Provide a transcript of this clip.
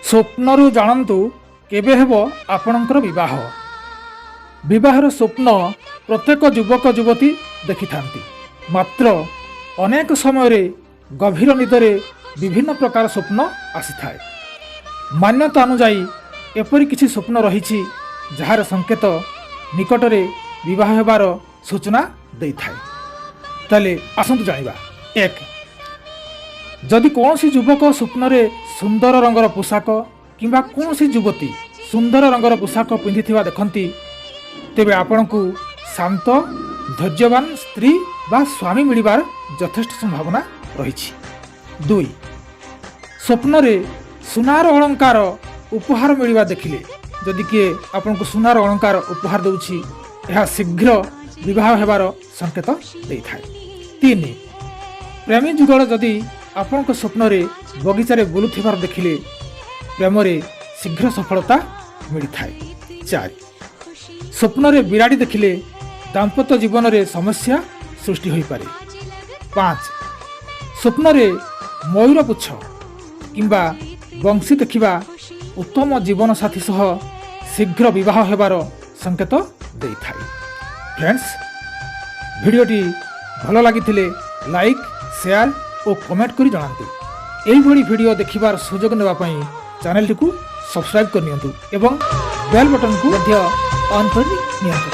ସ୍ୱପ୍ନରୁ ଜାଣନ୍ତୁ କେବେ ହେବ ଆପଣଙ୍କର ବିବାହ। ବିବାହର ସ୍ୱପ୍ନ ପ୍ରତ୍ୟେକ ଯୁବକ ଯୁବତୀ ଦେଖିଥାନ୍ତି। ମାତ୍ର ଅନେକ ସମୟରେ ଗଭୀର ନିଦରେ ବିଭିନ୍ନ ପ୍ରକାର ସ୍ୱପ୍ନ ଆସିଥାଏ। ମାନ୍ୟତା ଅନୁଯାୟୀ ଏପରି କିଛି ସ୍ୱପ୍ନ ରହିଛି, ଯାହାର ସଂକେତ ନିକଟରେ ବିବାହ ହେବାର ସୂଚନା ଦେଇଥାଏ। ତାହେଲେ ଆସନ୍ତୁ ଜାଣିବା। 1, ଯଦି କୌଣସି ଯୁବକ ସ୍ୱପ୍ନରେ ସୁନ୍ଦର ରଙ୍ଗର ପୋଷାକ କିମ୍ବା କୌଣସି ଯୁବତୀ ସୁନ୍ଦର ରଙ୍ଗର ପୋଷାକ ପିନ୍ଧିଥିବା ଦେଖନ୍ତି, ତେବେ ଆପଣଙ୍କୁ ଶାନ୍ତ, ଧୈର୍ଯ୍ୟବାନ ସ୍ତ୍ରୀ ବା ସ୍ୱାମୀ ମିଳିବାର ଯଥେଷ୍ଟ ସମ୍ଭାବନା ରହିଛି। 2, ସ୍ୱପ୍ନରେ ସୁନାର ଅଳଙ୍କାର ଉପହାର ମିଳିବା ଦେଖିଲେ, ଯଦି କିଏ ଆପଣଙ୍କୁ ସୁନାର ଅଳଙ୍କାର ଉପହାର ଦେଉଛି, ଏହା ଶୀଘ୍ର ବିବାହ ହେବାର ସଂକେତ ଦେଇଥାଏ। 3, ପ୍ରେମୀ ଯୁଗଳ ଯଦି ଆପଣଙ୍କ ସ୍ୱପ୍ନରେ ବଗିଚାରେ ବୁଲୁଥିବାର ଦେଖିଲେ, ପ୍ରେମରେ ଶୀଘ୍ର ସଫଳତା ମିଳିଥାଏ। 4, ସ୍ୱପ୍ନରେ ବିରାଡ଼ି ଦେଖିଲେ ଦାମ୍ପତ୍ୟ ଜୀବନରେ ସମସ୍ୟା ସୃଷ୍ଟି ହୋଇପାରେ। 5, ସ୍ୱପ୍ନରେ ମୟୂର ପୁଚ୍ଛ କିମ୍ବା ବଂଶୀ ଦେଖିବା ଉତ୍ତମ ଜୀବନସାଥୀ ସହ ଶୀଘ୍ର ବିବାହ ହେବାର ସଂକେତ ଦେଇଥାଏ। ଫ୍ରେଣ୍ଡସ୍, ଭିଡ଼ିଓଟି ଭଲ ଲାଗିଥିଲେ ଲାଇକ୍, ସେୟାର ଓ କମେଣ୍ଟ କରି ଜଣାନ୍ତୁ। ଏଇଭଳି ଭିଡ଼ିଓ ଦେଖିବାର ସୁଯୋଗ ନେବା ପାଇଁ ଚ୍ୟାନେଲଟିକୁ ସବସ୍କ୍ରାଇବ୍ କରିନିଅନ୍ତୁ ଏବଂ ବେଲ୍ ବଟନକୁ ମଧ୍ୟ ଅନ୍ କରି ନିଅନ୍ତୁ।